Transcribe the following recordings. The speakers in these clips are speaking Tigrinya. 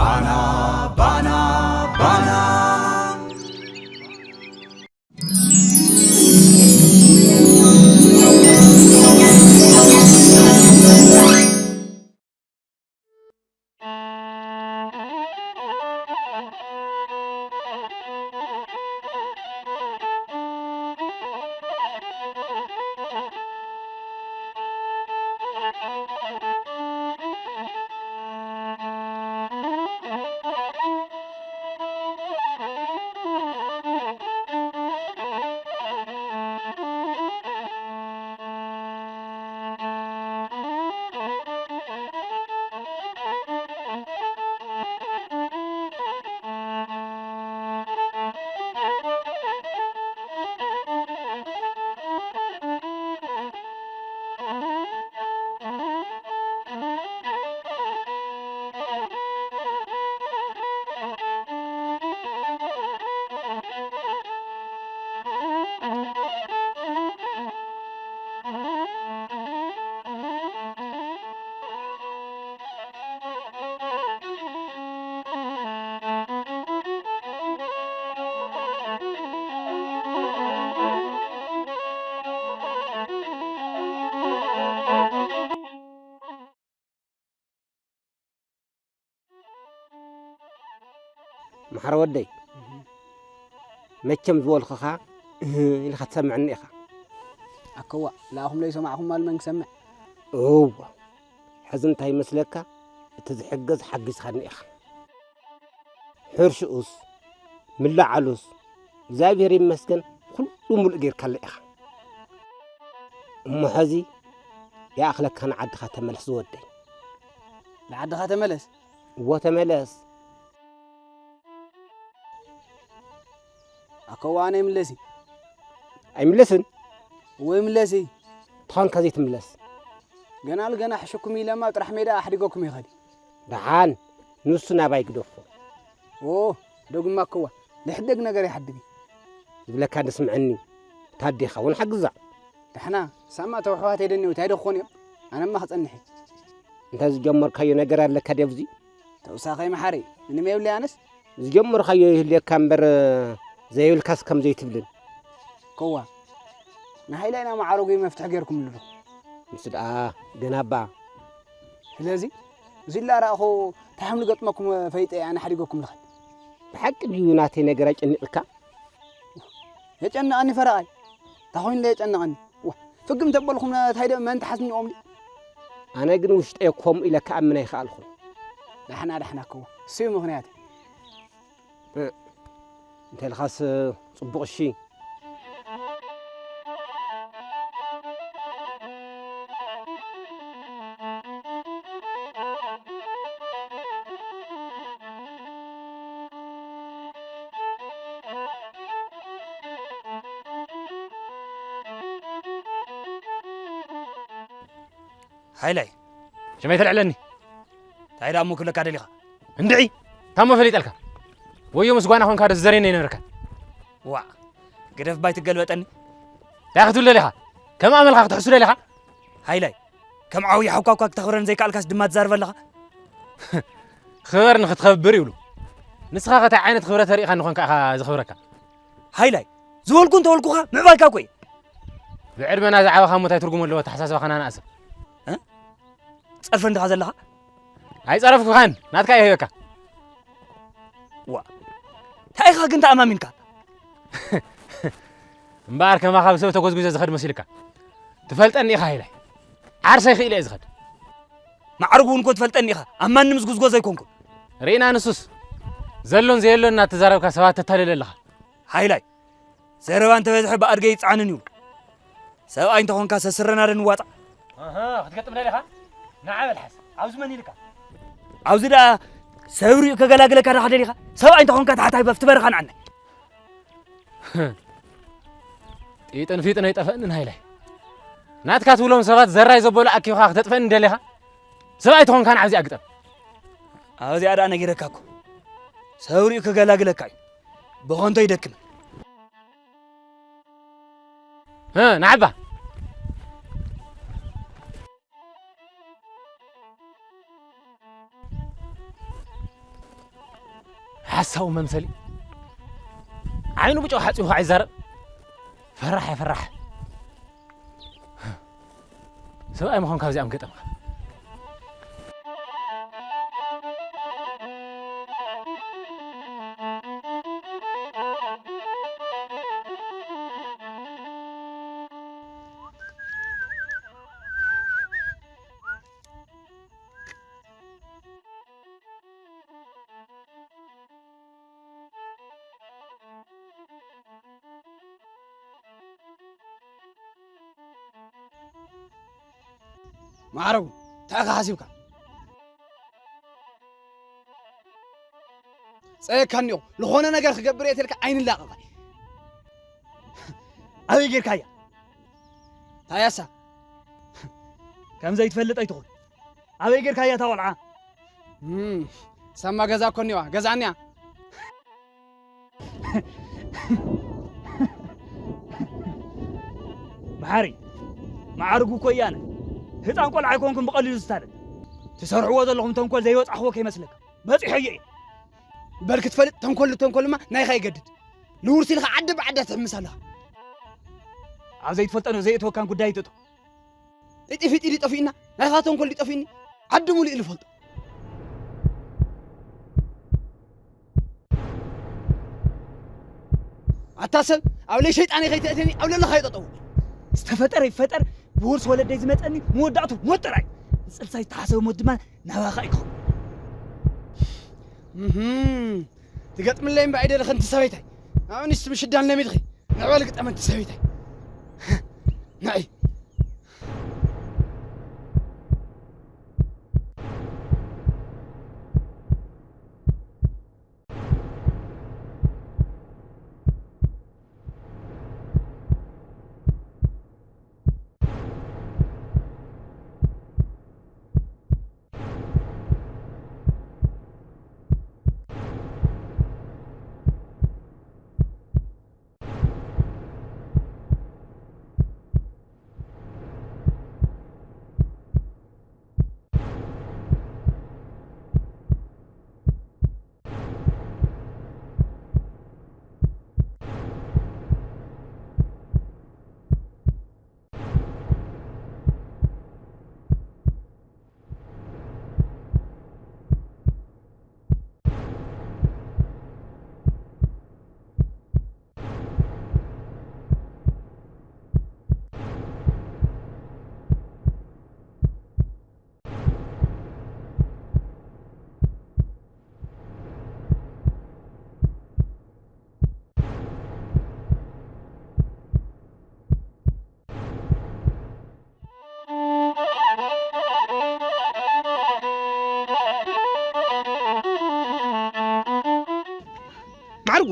ባና ባና ባና። መሓረ ወደይ፣ መቸም ዝበልኩኻ እህ ኢልካ ትሰምዐኒ ኢኻ። ኣከዋ፣ ንኣኹም ለይሰማዕኹም ማል መን ክሰምዕ? እወ፣ ሕዚ እንታይ ይመስለካ? እቲ ዝሕገዝ ሓጊዝካኒ ኢኻ። ሕርሽኡስ፣ ምልዓሉስ፣ እግዚኣብሔር ይመስገን፣ ኩሉ ሙሉእ ጌርካለይ ኢኻ። እሞ ሕዚ ይኣኽለካ ንዓድኻ ተመለስ ዝወደይ። ንዓድኻ ተመለስ? እወ ተመለስ። ኣከዋ ኣነ ይምለሲ። ኣይምለስን? እወ ይምለሲ። ተኾንካ ዘይትምለስ? ገና ልገና ሕሽኩም ኢለማ ጥራሕ ሜዳ ኣሕዲገኩም ይኸዲ። ደሓን ንሱ ናባይ ግደፎ። ኦ፣ ደጉማ ኣከዋ፣ ልሕደግ ነገር ይሓድግ። ዝብለካ ንስምዐኒ፣ ታዴኻ እውን ሓግዛ። ደሕና፣ ሳማ ተውሕዋት የደንየው፣ እንታይ ዶ ክኾን እዮም? ኣነማ ክጸንሕ እየ። እንታይ ዝጀመርካዮ ነገር ኣለካ ድዩ ኣብዚ? ተውሳኸይ መሓሪ፣ ምንም የብለይ ኣነስ። ዝጀመርካዮ ይህልየካ እምበር፣ ዘይብልካስ ከም ዘይትብልን። ከዋ፣ ንሃይላይና መዓረጉ መፍትሒ ጌርኩምሉ ዶ? ንሱ ደኣ ገና እባ። ስለዚ፣ እዚ ላራእኹ ታሕም ልገጥመኩም ፈይጠ ኣነ ሓዲገኩም ልኸድ። ብሓቂ ድዩ ናተይ ነገር ኣጨኒቕካ? የጨንቐኒ ፈረቓይ። እንታይ ኮይኑ ዶ የጨንቐኒ? ዋ፣ ፍግም ተበልኩም ታይ ዶ መን ተሓዝኒኦም ድዩ? ኣነ ግን ውሽጠይ ከምኡ ኢለ ክኣምን ኣይከኣልኩን። ዳሕና ዳሕና ከዎ። እሱ እዩ ምኽንያት። እ፣ እንተ ኢልኻስ ጽቡቕ እሺ። ሃይላይ። ሽመይ ተልዕለኒ። እንታይ ደኣ እሞ ክብለካ ደሊኻ? እንድዒ፣ ታሞ ፈሊጠልካ። ወዮ ምስ ጓና ኾንካ ዶ ዝዘርየኒ ኣይነበረካ? ዋዕ፣ ግደፍ ባይ ትገልበጠኒ። እንታይ ክትብል ደሊኻ? ከም ኣመልካ ክትሕሱ ደሊኻ? ሃይላይ፣ ከም ዓብዪ ሓውካ እኳ ክተኽብረኒ ዘይከኣልካስ ድማ ትዛረብ ኣለኻ? ክበር ንኽትኸብር ይብሉ። ንስኻ ከ እንታይ ዓይነት ክብረት ተሪእኻ ንኾንካ ኢኻ ዘኽብረካ? ሃይላይ፣ ዝበልኩ እንተበልኩኻ ምዕባይካ እኮ እዩ። ብዕድመና ዝዓበኻ እሞ እንታይ ትርጉም ኣለዎ ኣተሓሳስባኻ ናና ሰብ? እ? ትጸርፈኒ ዲኻ ዘለኻ? ኣይጸረፍኩኻን፣ ናትካ እየ ሂበካ። ዋ፣ እንታይ ኢኻ ግን ተኣማሚንካ? እምበኣር ከማኻ ብሰብ ተጎዝጒዘ ዝኸድ መሲልካ? ትፈልጠኒ ኢኻ ሃይላይ። ዓርሰይ ክኢለ እየ ዝኸድ። ማዕርጉ እውን እኮ ትፈልጠኒ ኢኻ። ኣብ ማንም ዝጉዝጎዝ ኣይኮንኩን። ርኢና ንሱስ። ዘሎን ዘየሎን እናተዛረብካ ሰባት ተታልል ኣለኻ። ሃይላይ፣ ዘረባ እንተበዝሐ ብኣድገ ይጽዓንን ይብሉ። ሰብኣይ እንተኾንካ ሰስረና ዶ ንዋጻእ? ኣሃ፣ ክትገጥም ደሊኻ? ንዓ በል ሓስ፣ ኣብዚ መን ኢልካ? ኣብዚ ደኣ ሰብ ሪኡ ከገላግለካ ዳኻ ደሊኻ? ሰብኣይ እንተኾንካ ታሕታይ በፍቲ በረኻ ንዓናይ። ጢጥን ፊጥን ኣይጠፈእንን ሃይላይ። ናትካ ትብሎም ሰባት ዘራይ ዘበሉ ኣኪብካ ክተጥፈእኒ ደሊኻ? ሰብኣይ ተኾንካ ንዓዚኣ ግጠም። ኣብዚኣ ደኣ ነጊረካ እኮ። ሰብ ሪኡ ከገላግለካ እዩ። ብኸንቶ ይደክም። እ፣ ንዓባ። ሓሳዊ መምሰሊ። ዓይኑ ብጨው ሓጺቡ ከዓ ይዛረብ። ፈራሕ እየ፣ ፈራሕ። ሰብኣይ ምዃን ካብዚኣም ገጠምካ። ማዕረጉ፣ እንታይ ኢኻ ሓሲብካ? ጸየካ እኒኦ፣ ዝኾነ ነገር ክገብር እየ ተልካ ኣይንላቐቕ። ኣበይ ጌርካያ? ታያሳ፣ ከም ዘይትፈልጥ ኣይትኹን። ኣበይ ጌርካያ እታ ቆልዓ? እም፣ ሳማ ገዛ እኮ እኒዋ፣ ገዛእኒያ። መሓሪ፣ መዓርጉ እኮ እያነ። ህፃን ቆልዓ ኣይኮንኩን ብቐሊሉ ዝታለል። ትሰርሕዎ ዘለኹም ተንኮል ዘይወፃኽዎ ከይመስለካ። በፂሖዮ እየ። በል ክትፈልጥ ተንኮል ተንኮልማ ናይኻ ይገድድ። ንውርሲ ኢልካ ዓዲ ብዓዳ ትሕምስ ኣለኻ። ኣብ ዘይትፈልጠን ዘይእትወካን ጉዳይ ትእቶ። እጢ ፊጢ ዲጠፊእና፣ ናይኻ ተንኮል ዲጠፊእኒ፣ ዓዲ ሙሉእ ኢሉ ፈልጦ። ኣታ ሰብ፣ ኣብ ለይ ሸይጣን ከይተእተኒ፣ ኣብ ለለኻ ይጠጠው። ዝተፈጠረ ይፈጠር፣ ብውርስ ወለደይ ዝመጸኒ መወዳእቱ ሞት ጥራይ። ንጽልሳይ ዝተሓሰበ ሞት ድማ ናባኻ ይኸውን። እህም፣ ትገጥምለይ እምባ ኣይደለኽን እቲ ሰበይታይ። ኣብ ንስቲ ምሽዳን ለሚድኺ፣ ንዕበል ግጠመን እቲ ሰበይታይ። ንዒ። ማዕርጉ፣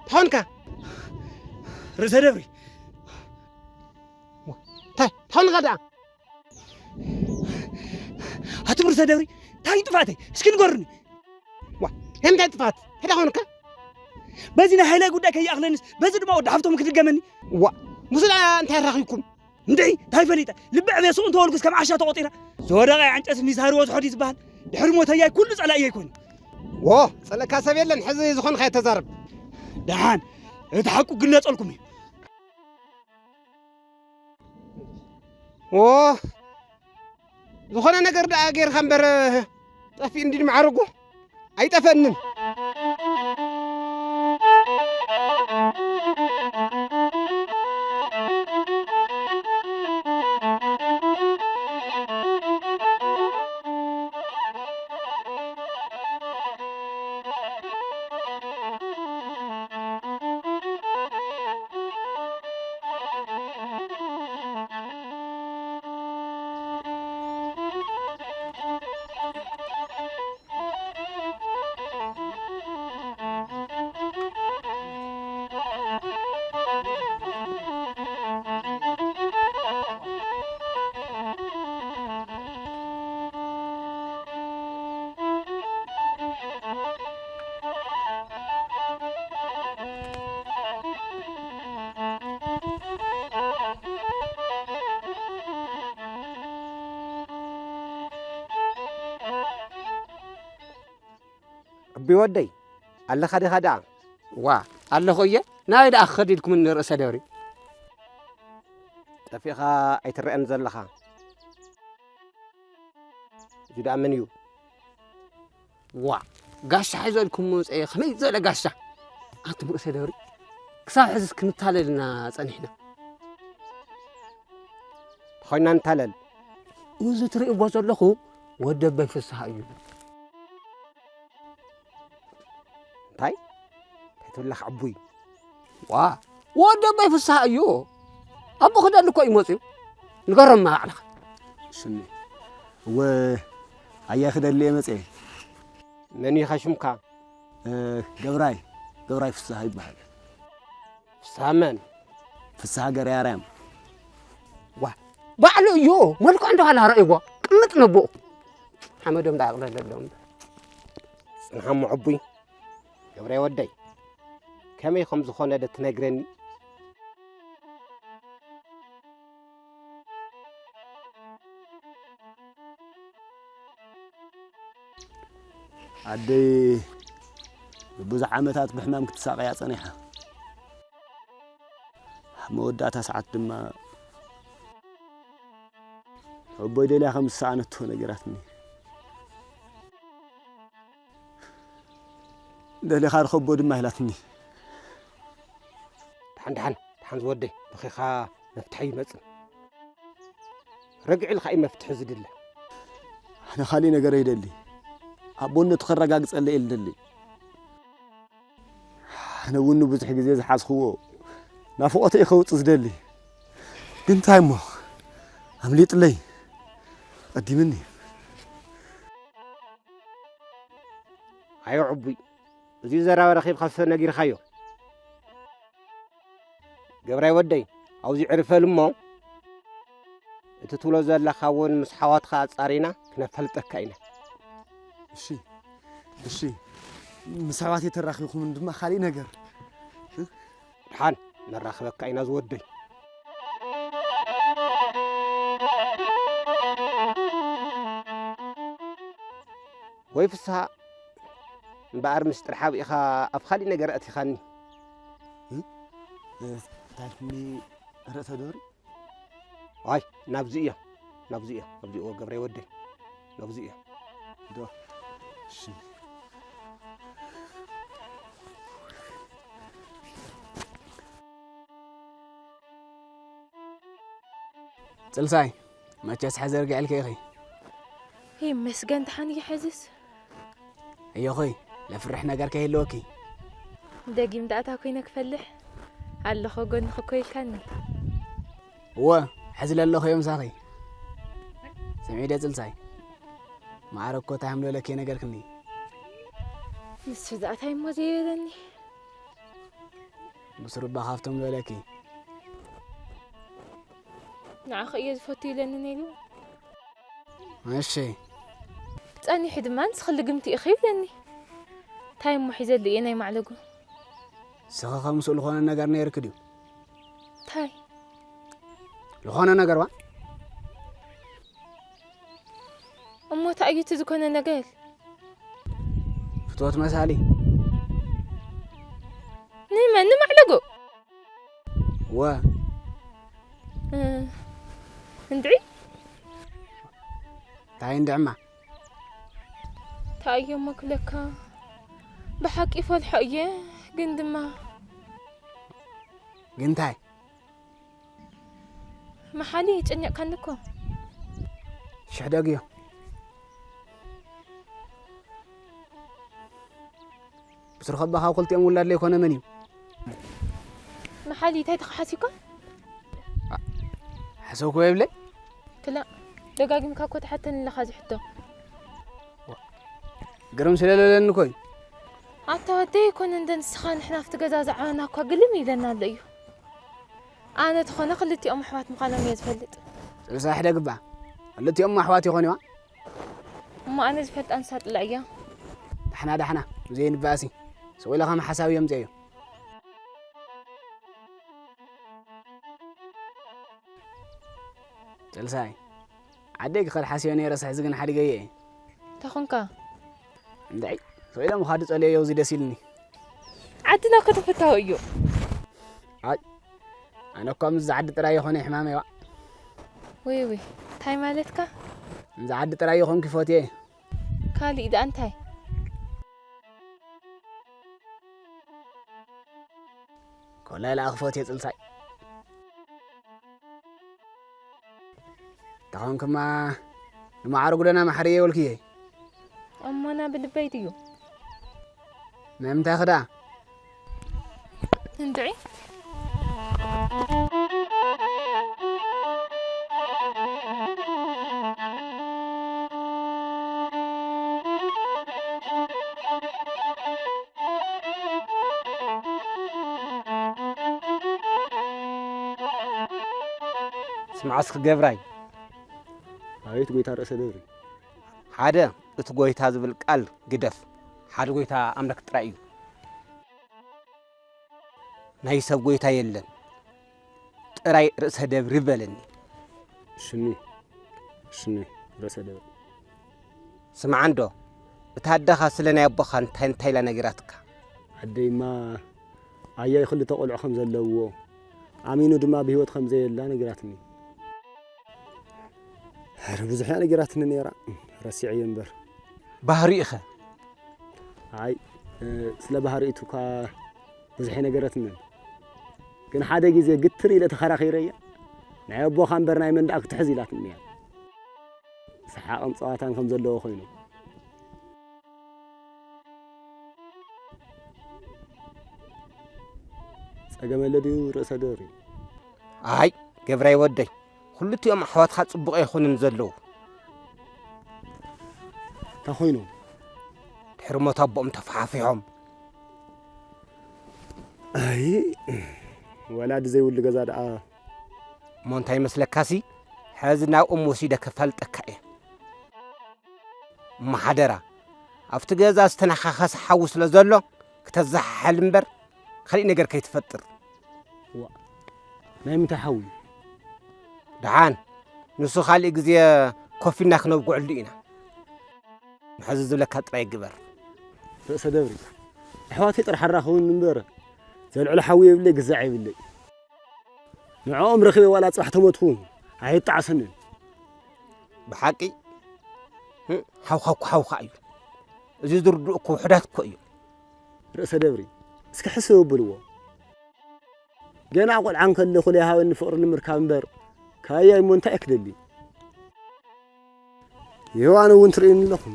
ታሆንካ? ርእሰ ደብሪ። ታይ፣ ታሆንካ ደኣ? ኣቱም ርእሰ ደብሪ፣ ታይ ጥፋተይ? እስኪ ንገሩኒ። ዋ፣ ናይ ምንታይ ጥፋት? እንታይ ኾንካ? በዚ ናይ ሃይላይ ጉዳይ ከይኣኽለንስ፣ በዚ ድማ ወዲ ሓፍቶም ክድገመኒ። ዋ፣ ምስኡ ደኣ እንታይ ኣራኺብኩም? እንድዒ፣ እንታይ ፈሊጠ? ልቢ ዕብየ ሱቕ እንተበልኩስ ከም ዓሻ ተቖጢረ። ዝወደቐ ዕንጨት ሚሳር ወዝሖ ድዩ ዝበሃል? ድሕሪ ሞተያይ ኩሉ ጸላእየይ ኮይኑ። ዎ፣ ጸለካ ሰብ የለን፣ ሕዚ ዝኾንካ ተዛረብ። ደሓን፣ እቲ ሓቁ ግለጸልኩም እዩ። ዎ፣ ዝኾነ ነገር ደኣ ጌርካ እምበር፣ ጠፊኡ እንዲ ማዕረጉ ኣይጠፈንን። ኣቢ ወደይ፣ ኣለኻ ዲኻ ደኣ? ዋ፣ ኣለኹ እየ። ናበይ ደኣ ክኸድ ኢልኩምኒ ርእሰ ደብሪ? ጠፊእኻ ኣይትረአን ዘለኻ። እዚ ደኣ መን እዩ? ዋ፣ ጋሻ ሒዘልኩም መጸ፣ ከመይ ዝበለ ጋሻ? ኣንቱም ርእሰ ደብሪ፣ ክሳብ ሕዝስ ክንታለል ኢና ጸኒሕና። ተኾይና ንታለል። እዚ ትርእይዎ ዘለኹ ወዲ ኣቦይ ፍስሃ እዩ። እንታይ? እንታይ ትብለኽ ዕቡይ? ዋ፣ ወዲ ኣቦይ ፍስሃ እዩ። ኣቦ ክደሊ እኮ እዩ መፅዩ። ንገሮም ባዕልኻ። ሽኒ። እወ፣ ኣያ ክደሊ እየ መፅየ። መን ኢኻ ሽምካ? እ፣ ገብራይ፣ ገብራይ ፍስሃ ይበሃል። ፍስሃ መን? ፍስሃ ገርያርያም። ዋ፣ ባዕሉ እዩ። መልክዑ እንዶ ሃላ ረእይዎ። ቅምጥ ነቦኡ። ሓመዶም ደኣ ኣቕለለሎም። ጽንሓሞ ዕቡይ። ገብረ ወደይ፣ ከመይ ከም ዝኾነ ዶ ትነግረኒ? ኣደይ ብዙሕ ዓመታት ብሕማም ክትሳቐያ ጸኒሓ። ኣብ መወዳእታ ሰዓት ድማ ኣቦይ ደልያ ከም ዝሰኣነቶ ነጊራትኒ። ደሊኻ ርኸቦ ድማ ኢላትኒ። ደሓን፣ ደሓን፣ ደሓን ዝወደይ፣ በኺኻ መፍትሒ ይመጽእ። ርግዕ ኢልካ እዩ መፍትሒ ዝድለ። ኣነ ካሊእ ነገር ይደሊ። ኣቦነቱ ከረጋግጸለይ እየ ዝደሊ። ኣነ እውን ንብዙሕ ግዜ ዝሓዝኽዎ ናፍቖተይ ከውጽእ ዝደሊ። ግን እንታይ እሞ ኣምሊጥለይ። ቀዲምኒ። ኣዮ ዕቡይ፣ እዚ ዘረባ ረኺብካ ሰ ነጊርካዮ። ገብራይ ወደይ፣ ኣብዚ ዕርፈሉ እሞ፣ እቲ ትብሎ ዘለኻ እውን ምስ ሓዋትካ ኣጻሪና ክነፈልጠካ ኢና። እሺ፣ እሺ። ምስ ኣሕዋተይ ተራኺብኩም ድማ ካሊእ ነገር። ደሓን ነራኽበካ ኢና ዝወደይ። ወይ ፍስሃ፣ እምበኣር ምስጢር ሓቢእኻ ኣብ ካሊእ ነገር ኣእቲኻኒ። እ? እ፣ እንታይ ኢልኩምኒ ርእሰ ደብሪ? ኣይ፣ ናብዚ እያ፣ ናብዚ እያ፣ ናብዚ እያ፣ ገብረ ወደይ፣ ናብዚ እያ። ዶ፣ እሺ። ጽልሳይ፣ መቸስ ሕዚ ርግዕልኪ ኢኺ። ይመስገን፣ ደሓን እየ። ሕዝስ? እዮኺ፣ ለፍርሕ ነገር ከይህልወኪ። ደጊም ደኣ እንታይ ኮይነ ክፈልሕ? ኣለኹ ጎንኺ እኮ ኢልካኒ። እወ፣ ሕዚ ለለኹ እየ ምሳኺ። ስምዒ ደ ጽልሳይ፣ ማዕረ እኮ እንታይ ከም ዝበለኪ ነገርክኒ። ንሱ ደኣ እንታይ እሞ ዘይበለኒ? ብስሩባ ካብቶም ዝበለኪ። ንዓኺ እየ ዝፈቱ ኢለኒ ነይሩ። እሺ። ጸኒሑ ድማ ንስኺ ልግምቲ ኢኺ ይብለኒ። እንታይ እሞ ሒዘሉ እየ ናይ ማዕለጉ? ንስኺ ከምስኡ ዝኾነ ነገር ነይርኪ ድዩ? እንታይ? ዝኾነ ነገር ዋ? እሞ እንታይ እዩ እቲ ዝኾነ ነገር? ፍትወት መሳሊ። ንመን? ንማዕለጉ? ወ። እ፣ እንድዒ? እንታይ እንድዕማ? እንታይ እየ እሞ ክብለካ? ብሓቂ ይፈልሖ እየ፣ ግን ድማ ግን እንታይ? መሓሊ ጨኒቕካኒ እኮ። ሽሕ ደግዮ። ብስርኸባ ካብ ክልቲኦም ውላድ ለይኮነ መን እዩ? መሓሊ እንታይ ተኸሓሲኳ? ሓሰብኩ የብለይ? ክላእ፣ ደጋጊምካ እኮ ትሓተኒ ኣለኻ እዚ ሕቶ። ግርም ስለለለኒ እኮ እዩ። ኣታ ወደይ፣ ኣይኮነ እንደ ንስኻ፣ ንሕና ኣብቲ ገዛ ዝዓበና እኳ ግልም ይብለና ኣሎ እዩ። ኣነ ተኾነ ክልቲኦም ኣሕዋት ምዃኖም እየ ዝፈልጥ። ስልሳ ሕደግባ፣ ክልቲኦም ኣሕዋት ይኾንዋ? እሞ ኣነ ዝፈልጣ ንሳ ጥላዕ እያ። ዳሕና ዳሕና፣ ብዘይ ንባእሲ፣ ስቕ ኢለ ከም ሓሳብ እዮም ዘዩ። ጥልሳይ፣ ዓደይ ክኸድ ሓስዮ ነይረ፣ ስሕዚ ግን ሓዲገዮ እየ። እንታይ ኾንካ? እንድዒ፣ ስቕ ኢለ ምኻዱ ጸልየዮ፣ እዚ ደስ ኢልኒ። ዓድና ከተፈታዊ እዩ። ኣይ፣ ኣነ እኳ ምስዚ ዓዲ ጥራይ ይኾነ ሕማመይ ዋ። ወይ ወይ፣ እንታይ ማለትካ? ምስዚ ዓዲ ጥራይ ይኾንኪ ፎትየ። ካሊእ ደኣ እንታይ? ኮላይ ለኣ ክፎትየ ጽንሳይ። ተኾንክማ ንማዕርጉ ደና ማሕርየ ይብልክየ። እሞና ብልበይ ድዩ? ናይ ምንታይ ክዳ? እንድዒ። ስምዓ እስኪ ገብራይ። ኣቤት ጎይታ ርእሰ ደብሪ። ሓደ እቲ ጎይታ ዝብል ቃል ግደፍ። ሓደ ጎይታ ኣምላክ ጥራይ እዩ። ናይ ሰብ ጎይታ የለን። ጥራይ ርእሰ ደብሪ በለኒ። ሽኒ፣ ሽኒ፣ ርእሰ ደብሪ። ስምዓ እንዶ፣ እታ ኣደኻ ስለ ናይ ኣቦኻ እንታይ እንታይ ኢላ ነጊራትካ? ኣደይማ ኣያይ ክልተ ቆልዑ ከም ዘለውዎ፣ ኣሚኑ ድማ ብህይወት ከም ዘየላ ነጊራትኒ። ኧረ ብዙሕ እያ ነጊራትኒ ነይራ፣ ረሲዐዮ እምበር። ባህሪኡኸ? ኣይ፣ እ፣ ስለ ባህሪኡ እኳ ብዙሕ ኣይነገረትንን። ግን ሓደ ግዜ ግትር ኢለ ተኸራኺረያ። ናይ ኣቦኻ እምበር ናይ መን ደኣ ክትሕዝ ኢላትኒ እያ። ሰሓቕን ጸዋታን ከም ዘለዎ ኮይኑ። ጸገመለ ድዩ ርእሰ ደብሪ? ኣይ፣ ገብራይ ወደይ፣ ክልቲኦም ኣሕዋትካ ጽቡቕ ኣይኮኑን ዘለዉ። እንታይ ኮይኖም? ድሕሪ ሞት ኣቦኦም ተፈሓፊሖም። ኣይ፣ ወላዲ ዘይብሉ ገዛ ደኣ። እሞ እንታይ ይመስለካሲ፣ ሕዚ ናብ እሞ ወሲደ ከፋልጠካ እየ። እሞ ሓደራ፣ ኣብቲ ገዛ ዝተነኻኸሰ ሓዊ ስለ ዘሎ፣ ክተዘሓሕል እምበር፣ ካልእ ነገር ከይትፈጥር። ዋ፣ ናይ ምንታይ ሓዊ? ደሓን፣ ንሱ ካልእ ግዜ ኮፍ ኢልና ክነብግዐሉ ኢና። ንሕዚ ዝብለካ ጥራይ ግበር። ርእሰ ደብሪ፣ ኣሕዋተይ ጥራሕ ኣራኽቡኒ እምበር፣ ዘልዕሎ ሓዊ የብለይ፣ ግዛዕ የብለይ። ንዕኦም ረኺበ ዋላ ጽባሕ ተሞትኩ፣ ኣየጣዕሰንን። ብሓቂ? ህም፣ ሓውኻ እኮ ሓውኻ እዩ። እዚ ዝርድኡ እኮ ውሑዳት እኮ እዮም። ርእሰ ደብሪ፣ እስኪ ሕስብ ኣብልዎ። ገና ቆልዓ እንከለኹ ለይሃበኒ ፍቕሪ ንምርካብ እምበር፣ ካያይ እሞ እንታይ እየ ክደሊ? የዋን እውን ትርእዩኒ ኣለኹም።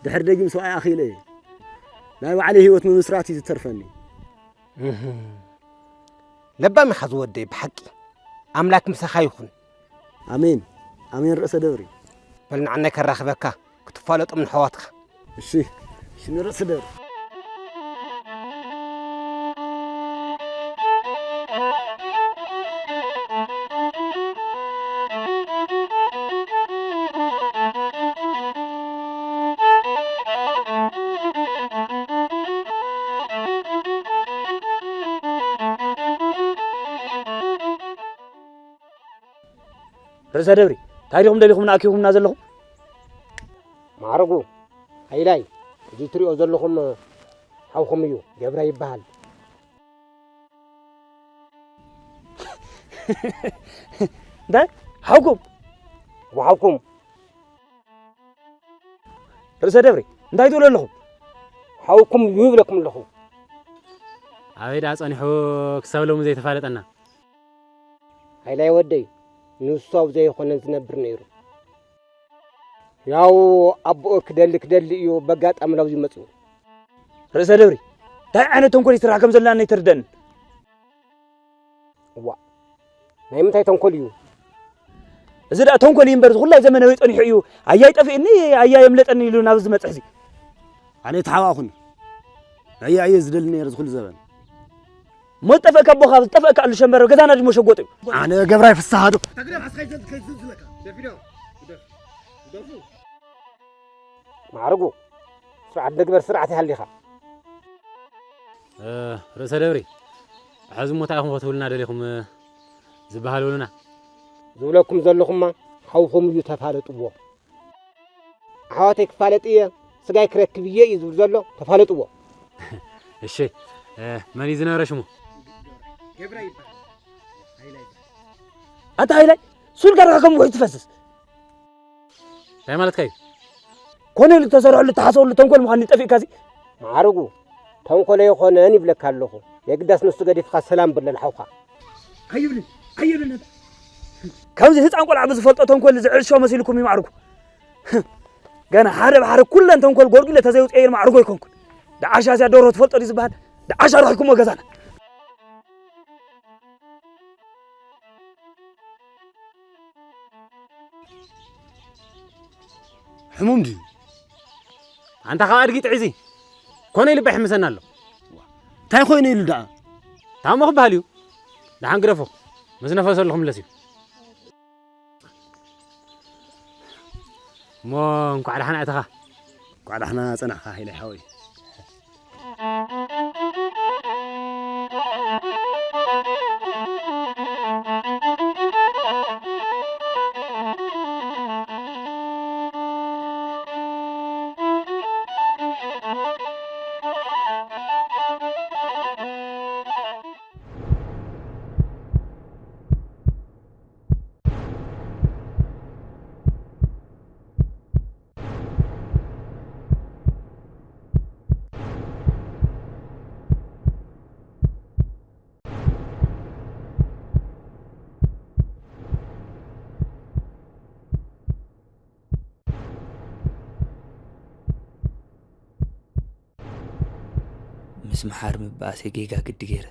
ድሕሪ ደጊም ሰብኣይ ኣኺለ እየ። ናይ ባዕለይ ህይወት ምምስራት እዩ ዝተርፈኒ። እህ። ለባም ኢኻ ዝወደይ ብሓቂ። ኣምላክ ምሳኻ ይኹን። ኣሜን። ኣሜን ርእሰ ደብሪ። በል ንዓናይ ከራኽበካ ክትፋለጦም ንኣሕዋትካ። እሺ። እሺ ንርእሰ ደብሪ። ርእሰ ደብሪ፣ እንታይ ዲኹም ደሊኹምና ኣኪኹምና ዘለኹም? ማዕረጉ፣ ሃይላይ፣ እዚ ትሪኦ ዘለኹም ሓውኹም እዩ፣ ገብረ ይበሃል። እንታይ? ሓውኩም? ወሓውኩም። ርእሰ ደብሪ፣ እንታይ ትብሉ ኣለኹም? ሓውኩም እዩ ይብለኩም ኣለኹ። ኣበይ ደኣ ጸኒሑ ክሳብ ሎሚ ዘይተፋለጠና? ሃይላይ ወደይ፣ ንሱ ኣብ ዘይኮነን ዝነብር ነይሩ። ያው ኣቦኡ ክደሊ ክደሊ እዩ በጋጣሚ ናብዚ መጽኡ። ርእሰ ደብሪ፣ እንታይ ዓይነት ተንኮል ይስራሕ ከም ዘለና ኣይተርደእን። እዋ፣ ናይ ምንታይ ተንኮል እዩ? እዚ ደኣ ተንኮል እዩ እምበር፣ እዚ ኩላይ ዘመን ኣበይ ጸኒሑ እዩ? ኣያይ ጠፊእኒ፣ ኣያይ የምለጠኒ ኢሉ ናብዚ ዝመጽእ እዚ። ኣነ ተሓዋኹን። ኣየ፣ ኣየ ዝደሊ ነይረ ዝኹሉ ዘበን። እሞ ዝጠፍአካ ኣቦኻ፣ ዝጠፍአካ ኣሉ ሸንበረ፣ ገዛና ድሞ ሸጎጥ እዩ። ኣነ ገብራይ ፍስሃ ዶ? ማዕርጉ፣ ስርዓት ንግበር፣ ስርዓት ይሃልኻ። እ፣ ርእሰ ደብሪ፣ ሕዚ እሞ እንታይ ኢኹም ክትብሉና ደሊኹም፣ እ፣ ዝበሃል በሉና። ዝብለኩም ዘለኹማ፣ ሓውኹም እዩ፣ ተፋለጥዎ። ኣሕዋተይ ክፋለጥ እየ፣ ስጋይ ክረክብ እየ እዩ ዝብል ዘሎ፣ ተፋለጥዎ። እሺ፣ እ፣ መን እዩ ዝነበረ ሽሙ? ገብረ ይበሃል። ሃይላይ ይበሃል። ኣንታ ሃይላይ፣ ሱር ጋር ከም ውሕጅ ትፈስስ። እንታይ ማለትካ እዩ? ኮነ ኢሉ ተሰርሐሉ፣ ተሓሰበሉ ተንኮል ምዃኑ ጠፊእካ እዚ? ማዕርጉ፣ ተንኮል ኣይኾነን ይብለካ ኣለኹ። የግዳስ ንሱ ገዲፍካ ሰላም በለል ሓውካ። ኣይብልን፣ ኣይብልን። ከምዚ ህፃን ቆልዓ ብዝፈልጦ ተንኮል ዝዕሾ መሲልኩም ይማዕርጉ። ገና ሓደ ብሓደ ኩለን ተንኮል ጎርጊለ ተዘይውፅኤ ማዕርጎ ኣይኮንኩን። ደዓሻ እዚኣ ደሮ ትፈልጦ ድዩ ዝበሃል? ደዓሻ ርሒኩሞ ገዛና። ሕሙም ድዩ? ኣንታ ካብ ኣድጊ ጥዒዚ ኮነ ኢሉ ይሕምሰና ኣሎ። እንታይ ኮይኑ ኢሉ ደኣ? ታሞ ክበሃል እዩ። ደሓን ግደፎ። ምስ ነፈሰሉ ክምለስ እዩ። እሞ እንኳዕ ደሓን ኣእተኻ። እንኳዕ ደሓና ጸናሕካ ሃይለ ሓወይ። ምስ መሓሪ ምበኣሰይ ጌጋ ግዲ ገይረ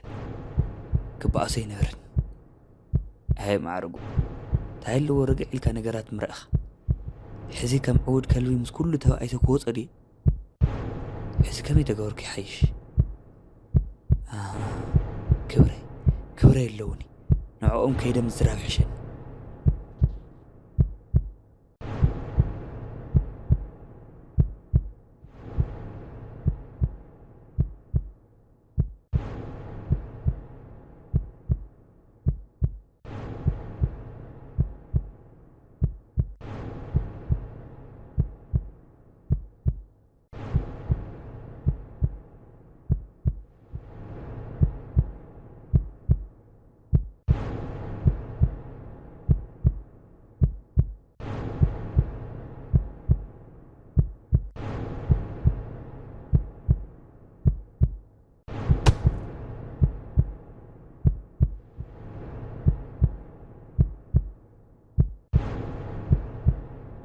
ክበኣሶ ኣይነበርን። ኣይ ማዕርጉ፣ እንታይ ኣለዎ ርግዕ ኢልካ ነገራት ምረእኻ። ሕዚ ከም ዕውድ ከልቢ ምስ ኩሉ ተባኢሰ ክወጾ ድየ? ሕዚ ከመይ ተገበርኩ ይሓይሽ? ኣህ፣ ክብረይ፣ ክብረይ ኣለውኒ። ንዕኦም ከይደ ምዝራብ ይሕሸኒ።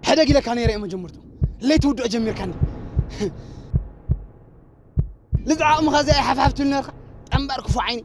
ሕደግ ኢለካ ነይረ እየ መጀመርቱ። ለይቲ ውድኦ ጀሚርካኒ። ልዝዓቕ ምኻ እዚኣ ይሓፍሓፍ ትብል ነርካ። ጠንባር ክፉ ዓይኒ።